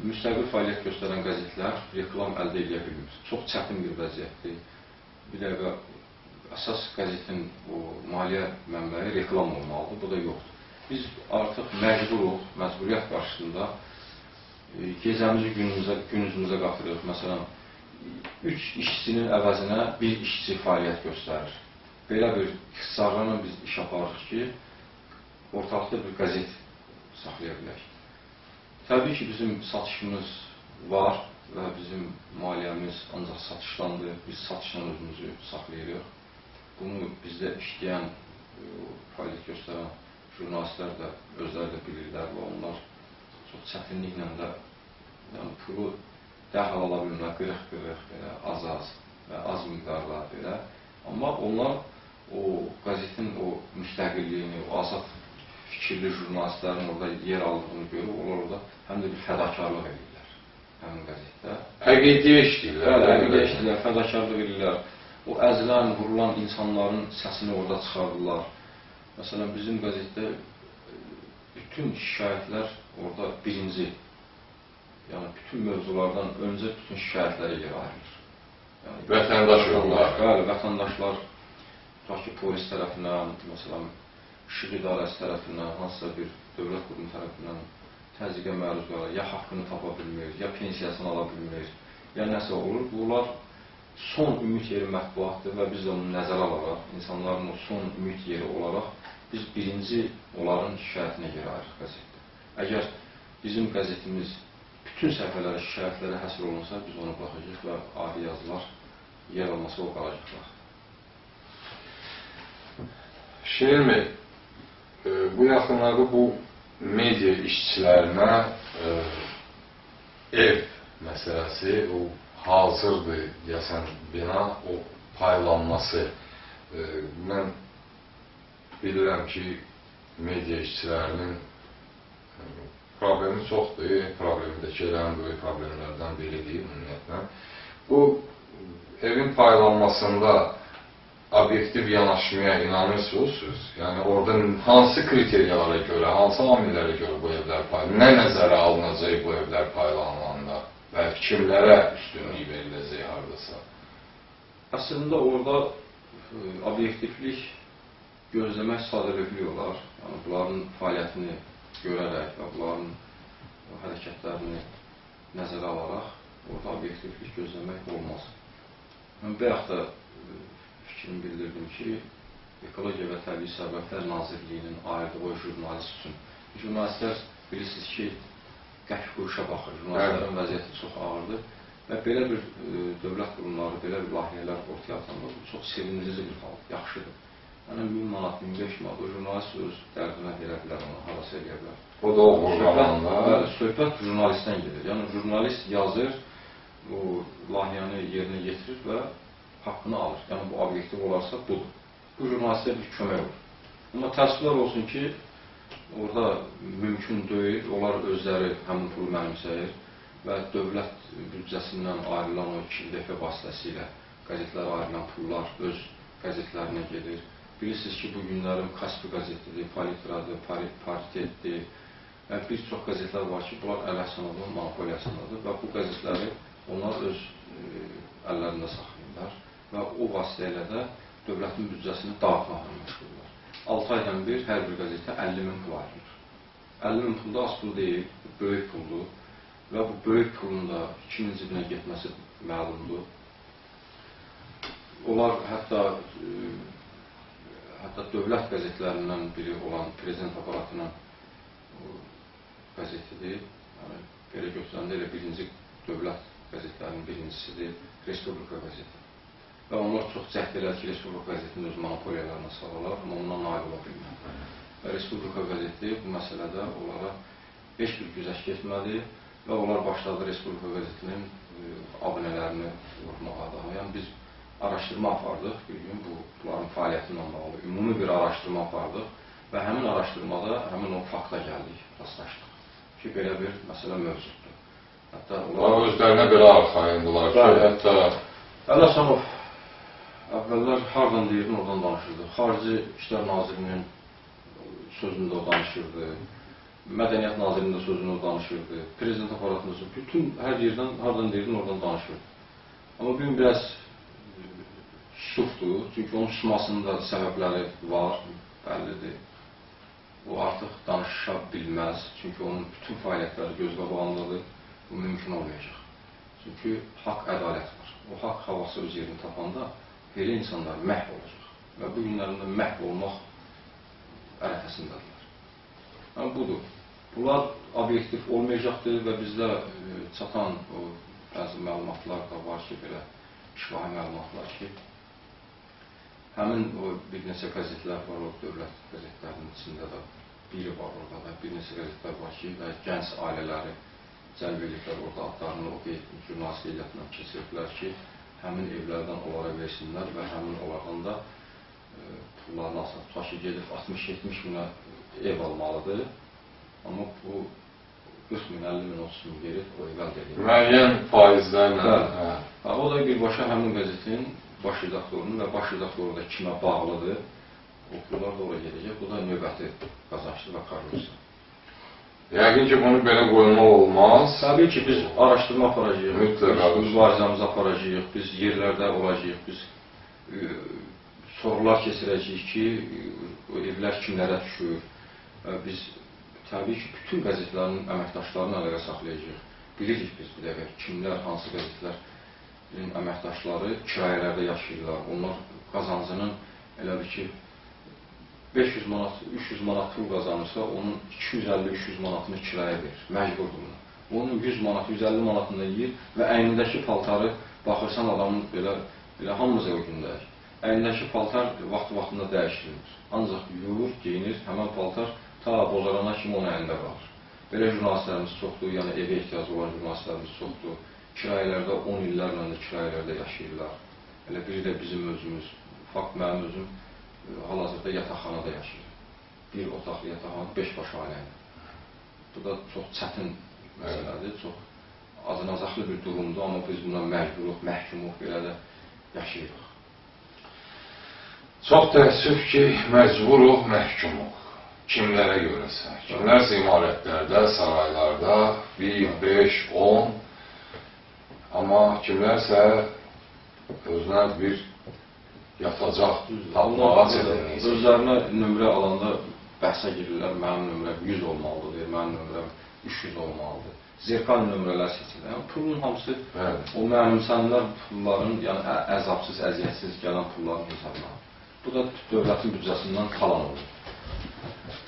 müstəqil fəaliyyət göstərən qəzetlər reklam əldə edə bilmir. Çox çətin bir vəziyyətdir. Bir dəqiqə, əsas qəzetin o maliyyə mənbəyi reklam olmalıdır, bu da yoxdur. Biz artıq məcburuq, məcburiyyət qarşısında gecəmizi günümüzə qatırıq. Məsələn, 3 işçinin əvəzinə bir işçi fəaliyyət göstərir. Belə bir ixtisarlarla biz iş aparırıq ki, ortalıqda bir qəzet saxlaya bilək. Təbii ki, bizim satışımız var və bizim maliyyəmiz ancaq satışdandır. Biz satışla özümüzü saxlayırıq. Bunu bizdə işləyən, fəaliyyət göstərən jurnalistlər də özləri də bilirlər və onlar çox çətinliklə də, yəni pulu dərhal ala bilmirlər, qırıq-qırıq, belə az-az və az miqdarlar belə. Amma onlar o qəzetin o müstəqilliyini, o azad fikirli jurnalistlərin orada yer aldığını görüb, onlar orada həm də bir fədakarlıq edirlər həmin qəzetdə. Əqidiyə işləyirlər. Bəli, əqidiyə işləyirlər, fədakarlıq edirlər. O əzilən, vurulan insanların səsini orada çıxardırlar. Məsələn, bizim qəzetdə bütün şikayətlər orada birinci, yəni bütün mövzulardan öncə bütün şikayətlərə yer ayrılır. Yəni, vətəndaş hüquqları. Bəli, vətəndaşlar, tutaq ki, polis tərəfindən, məsələn, İşıq idarəsi tərəfindən, hansısa bir dövlət qurumu tərəfindən təzyiqə məruz qalır, ya haqqını tapa bilmir, ya pensiyasını ala bilmir, ya nəsə olur. Bunlar son ümid yeri mətbuatdır və biz də onu nəzərə alaraq, insanların o son ümid yeri olaraq biz birinci onların şikayətinə yer ayırıq qəzetdə. Əgər bizim qəzetimiz bütün səhifələrə, şikayətlərə həsr olunsa, biz onu baxacaq və adi yazılar yer almasa o qalacaqlar. Şirin bəy, bu yaxınlarda bu media işçilərinə ev məsələsi, o hazırdır deyəsən bina, o paylanması. Mən bilirəm ki, media işçilərinin problemi çoxdur, problemi də ki, ən böyük problemlərdən biridir ümumiyyətlə. Bu evin paylanmasında obyektiv yanaşmaya inanırsınız siz? Yəni orada hansı kriteriyalara görə, hansı amillərə görə bu evlər paylanır? Nə nəzərə alınacaq bu evlər paylanılanda və kimlərə üstünlük veriləcək hardasa? Əslində orada obyektivlik gözləmək sadəlövhlük olar. Yəni, bunların fəaliyyətini görərək və bunların hərəkətlərini nəzərə alaraq orada obyektivlik gözləmək olmaz. Mən bayaq da fikrimi bildirdim ki, Ekologiya və Təbii Sərvətlər Nazirliyinin ayırdığı o jurnalist üçün. Jurnalistlər bilirsiniz ki, qəpik quruşa baxır. Jurnalistlərin vəziyyəti çox ağırdır və belə bir dövlət qurumları, belə bir layihələr ortaya atanda bu çox sevindirici bir hal, yaxşıdır. Yəni 1000 manat, 1500 manat o jurnalist öz dərdinə verə bilər ona, harasa eləyə bilər. O da oğurlananda. Bəli, söhbət jurnalistdən gedir. Yəni jurnalist yazır, o layihəni yerinə yetirir və haqqını alır. Yəni bu obyektiv olarsa budur. Bu jurnalistə bir kömək olur. Amma təəssüflər olsun ki, orada mümkün deyil, onlar özləri həmin pulu mənimsəyir və dövlət büdcəsindən ayrılan o 2 dəfə vasitəsilə qəzetlərə ayrılan pullar öz qəzetlərinə gedir. Bilirsiniz ki, bu günlərin Kaspi qəzetidir, Palitradır, Paritetdir və bir çox qəzetlər var ki, bunlar Əli Həsənovun monopoliyasındadır və bu qəzetləri onlar öz əllərində saxlayırlar və o vasitə ilə də dövlətin büdcəsini dağıtmaqla məşğuldurlar. 6 aydan bir hər bir qəzetə 50 min pul ayrılır. 50 min pul da az pul deyil, böyük puldur və bu böyük pulun da kimin cibinə getməsi məlumdur. Onlar hətta dövlət qəzetlərindən biri olan Prezident aparatının qəzetidir. Yəni, belə götürəndə elə birinci dövlət qəzetlərinin birincisidir, Respublika qəzeti. Və onlar çox cəhd elədi ki, Respublika qəzetini öz monopoliyalarına salalar, amma ondan nail ola bilmədi. Və Respublika qəzeti bu məsələdə onlara heç bir güzəşt getmədi və onlar başladı Respublika qəzetinin abunələrini vurmağa daha. Yəni biz araşdırma apardıq bir gün bunların fəaliyyəti ilə bağlı, ümumi bir araşdırma apardıq və həmin araşdırmada həmin o fakta gəldik, rastlaşdıq ki, belə bir məsələ mövcuddur. Hətta onlar özlərinə belə arxayındılar ki, hətta Əli Həsənov əvvəllər hardan deyirdin, oradan danışırdı. Xarici İşlər Nazirinin sözündə o danışırdı, Mədəniyyət Nazirinin də sözünü o danışırdı, Prezident aparatının sözünü, bütün hər yerdən hardan deyirdin, oradan danışırdı. Amma bugün biraz susubdur, çünki onun susmasının da səbəbləri var, bəllidir. O artıq danışa bilməz, çünki onun bütün fəaliyyətləri göz qabağındadır, bu mümkün olmayacaq. Çünki haqq, ədalət var. O haqq havası öz yerini tapanda belə insanlar məhv olacaq və bu günlərində məhv olmaq ərəfəsindədirlər. Yəni budur. Bunlar obyektiv olmayacaqdır və bizdə çatan o bəzi məlumatlar da var ki, belə şifahi məlumatlar ki, həmin o bir neçə qəzetlər var, o dövlət qəzetlərinin içində də biri var orada da, bir neçə qəzetlər var ki, və gənc ailələri cəlb ediblər orada adlarını o qeyd, jurnalist qeydiyyatından keçiriblər ki, həmin evlərdən onlara versinlər və həmin onlardan da pullarını alsın. Tutaq ki, gedib 60-70 minə ev almalıdır, amma bu 40 min, 50 min, 30 min verib o ev əldə edir. Müəyyən faizlərlə. Hə. O da birbaşa həmin qəzetin baş redaktorunun və baş redaktoru da kimə bağlıdır, o pullar da oraya gedəcək. Bu da növbəti qazancdır və korrupsiya. Yəqin ki, bunu belə qoymaq olmaz. Təbii ki, biz araşdırma aparacağıq, mütləq mübarizəmizi aparacağıq, biz yerlərdə olacağıq, biz sorular keçirəcəyik ki, o evlər kimlərə düşür. Biz təbii ki, bütün qəzetlərin əməkdaşlarını əlaqə saxlayacağıq. Bilirik biz bir dəqiqə kimlər, hansı qəzetlərin əməkdaşları kirayələrdə yaşayırlar. Onlar qazancının elə bir ki, 500 manat, 300 manat pul qazanırsa, onun 250-300 manatını kirayə verir, məcburdur buna. Onun 100 manat, 150 manatını da yeyir və əynindəki paltarı, baxırsan adamın belə hamımız o gündəyik. Əynindəki paltar vaxtı-vaxtında dəyişdirilir. Ancaq yuyur, geyinir, həmən paltar ta bozarana kimi onun əlində qalır. Belə jurnalistlərimiz çoxdur, yəni evə ehtiyacı olan jurnalistlərimiz çoxdur. Kirayələrdə 10 illərlə də kirayələrdə yaşayırlar. Elə biri də bizim özümüz, fakt mənim özüm hal-hazırda yataqxanada yaşayır. Bir otaqlı yataqxanada 5 baş ailə ilə. Bu da çox çətin məsələdir, çox acınacaqlı bir durumdur, amma biz buna məcburuq, məhkumuq, belə də yaşayırıq. Çox təəssüf ki, məcburuq, məhkumuq. Kimlərə görəsə, kimlərsə imarətlərdə, saraylarda 1, 5, 10, amma kimlərsə özünə bir yatacaq tapmağa çətinlik çəkir. Özlərinə nömrə alanda bəhsə girirlər, mənim nömrəm 100 olmalıdır, mənim nömrəm 300 olmalıdır. Zerkan nömrələr seçilir. Yəni, pulun hamısı Bəli. o mənimsənilən pulların, yəni əzabsız, əziyyətsiz gələn pulların hesabına. Bu da dövlətin büdcəsindən talan olur.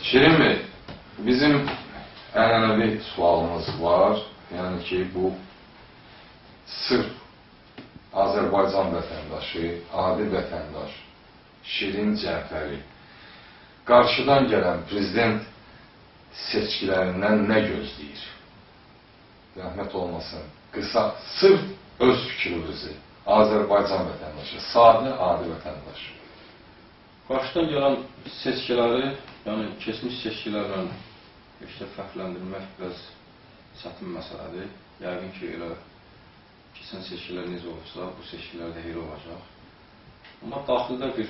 Şirin bəy, bizim ənənəvi sualımız var. Yəni ki, bu sırf Azərbaycan vətəndaşı, adi vətəndaş Şirin Cəfəri qarşıdan gələn prezident seçkilərindən nə gözləyir? Zəhmət olmasın, qısa, sırf öz fikrinizi, Azərbaycan vətəndaşı, sadə, adi vətəndaş. Qarşıdan gələn seçkiləri, yəni keçmiş seçkilərlə heç də fərqləndirmək biraz çətin məsələdir. Yəqin ki, elə keçən seçkilər necə olubsa, bu seçkilər də elə olacaq. Amma daxildə bir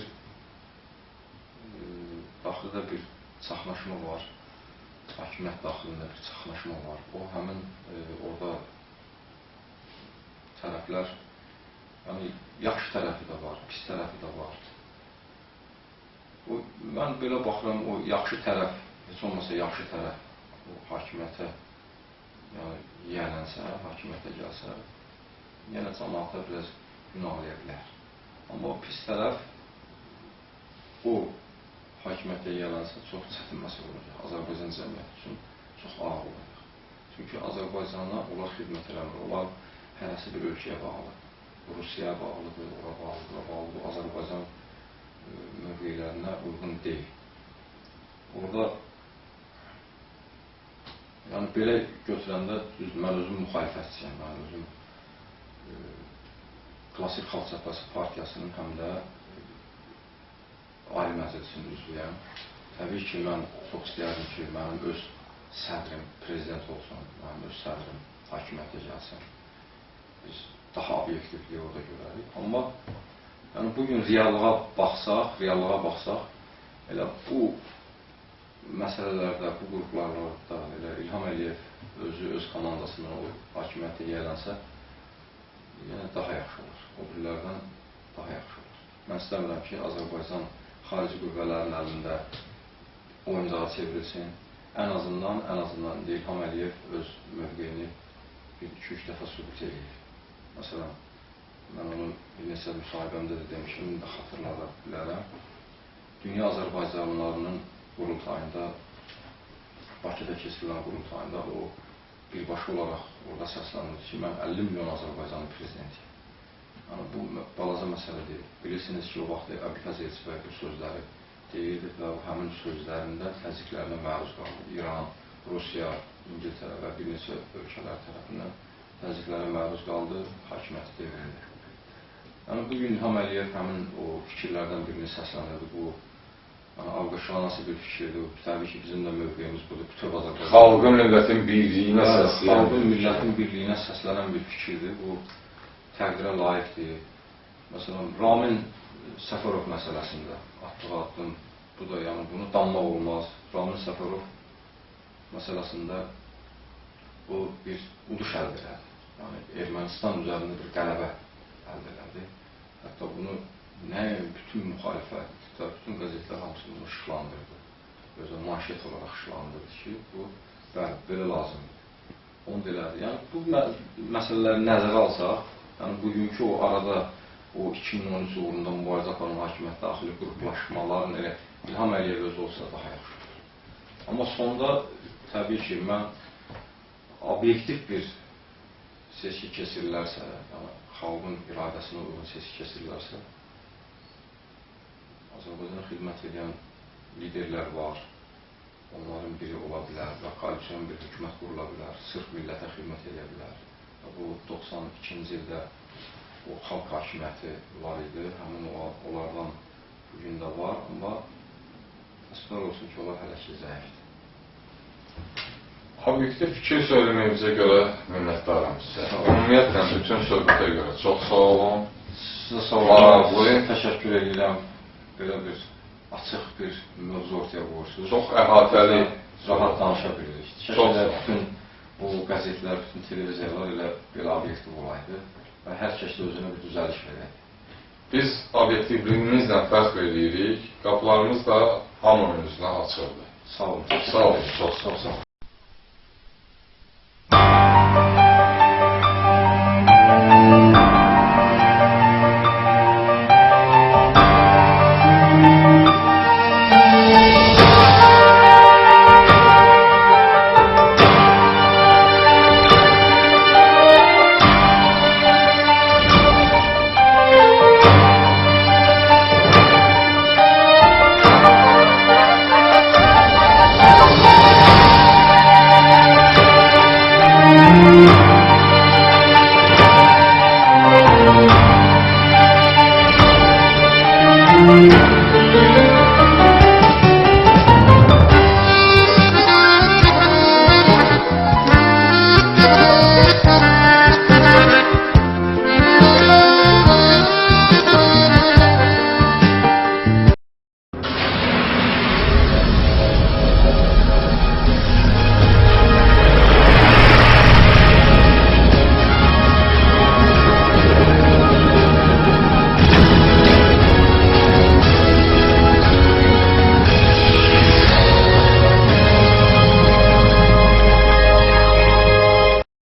çaxnaşma var. Hakimiyyət daxilində bir çaxnaşma var. O həmin orada tərəflər, yəni yaxşı tərəfi də var, pis tərəfi də var. O, mən belə baxıram, o yaxşı tərəf, heç olmasa yaxşı tərəf o hakimiyyətə, yəni yiyələnsə, hakimiyyətə gəlsə, yenə cəmaata biraz günah eləyə bilər. Amma o pis tərəf, o hakimiyyətə yiyələnsə çox çətin məsələ olacaq. Azərbaycan cəmiyyəti üçün çox ağır olacaq. Çünki Azərbaycana onlar xidmət eləmir, onlar hərəsi bir ölkəyə bağlıdır. Rusiyaya bağlıdır, ora bağlıdır, ora bağlıdır. Azərbaycan mövqelərinə uyğun deyil. Orada yəni belə götürəndə, düz, mən özüm müxalifətçiyəm, mən özüm Klassik Xalq Cəbhəsi Partiyasının həm də Ali Məclisinin üzvüyəm. Təbii ki, mən çox istəyərdim ki, mənim öz sədrim prezident olsun, mənim öz sədrim hakimiyyətə gəlsin. Biz daha obyektivliyi orada görərik. Amma yəni bugün reallığa baxsaq, elə bu məsələlərdə, bu qruplarda elə İlham Əliyev özü, öz komandasından o hakimiyyətə yiyələnsə, yenə daha yaxşı olur. O birilərdən daha yaxşı olur. Mən istəmirəm ki, Azərbaycan xarici qüvvələrin əlində oyuncağa çevrilsin. Ən azından İlham Əliyev öz mövqeyini bir, iki, üç dəfə sübut eləyir. Məsələn, mən onu bir neçə müsahibəmdə də demişim, indi xatırlada bilərəm. Dünya Azərbaycanlılarının qurultayında, Bakıda keçirilən qurultayında o birbaşa olaraq orada səslənirdi ki, mən 50 milyon Azərbaycanın prezidentiyəm. Yəni, bu balaca məsələ deyil. Bilirsiniz ki, o vaxt Əbülfəz Elçibəy bu sözləri deyirdi və o həmin sözlərində təzyiqlərinə məruz qaldı. İran, Rusiya, İngiltərə və bir neçə ölkələr tərəfindən təzyiqlərə məruz qaldı, hakimiyyəti devrildi. Yəni, bugün İlham Əliyev həmin o fikirlərdən birini səsləndirdi. Bu, yəni, alqışlanası bir fikirdir. Təbii ki, bizim də mövqeyimiz budur. Bütöv Azərbaycan. Xalqın, millətin birliyinə səslənən. Xalqın, millətin birliyinə səslənən bir fikirdir. Bu, təqdirə layiqdir. Məsələn, Ramin Səfərov məsələsində atdığı addım, bu da, yəni, bunu danmaq olmaz. Ramin Səfərov məsələsində bu bir uduş əldə elədi. Yəni, Ermənistan üzərində bir qələbə əldə elədi. Hətta bunu nə bütün müxalifət, bütün qəzetlər hamısı bunu işıqlandırdı. Özə manşet olaraq işıqlandırdı ki, bu, bəli, belə lazımdır. Onu da elədi. Yəni, bu məsələləri nəzərə alsaq, yəni, bugünkü o arada o 2013 uğrunda mübarizə aparan hakimiyyət daxili qruplaşmaların elə İlham Əliyev özü olsa daha yaxşı olur. Amma sonda təbii ki, mən obyektiv bir seçki keçirilərsə, yəni xalqın iradəsinə uyğun seçki keçirilərsə, Azərbaycana xidmət edən liderlər var, onların biri ola bilər və koalisyon bir hökumət qurula bilər, sırf millətə xidmət edə bilər. Bu 92-ci ildə o xalq hakimiyyəti var idi, həmin onlardan bugün də var, amma təəssüflər olsun ki, onlar hələ ki zəifdir. Obyektiv fikir söyləməyinizə görə minnətdaram sizə. Ümumiyyətlə, bütün söhbətə görə çox sağ olun. Sizə sağ olun. Maraqlı. Təşəkkür edirəm. Belə bir açıq bir mövzu ortaya qoyursunuz. Çox əhatəli, rahat danışa bilirik. Çox sağ olun. Bütün bu qəzetlər, bütün televiziyalar elə belə obyektiv olaydı. Və hər kəs də özünə bir düzəliş verəydi. Biz obyektivliyimizlə fəxr edirik. Qapılarımız da hamının üzünə açıqdır. Sağ olun. Sağ olun, çox sağ olun. Sağ olun.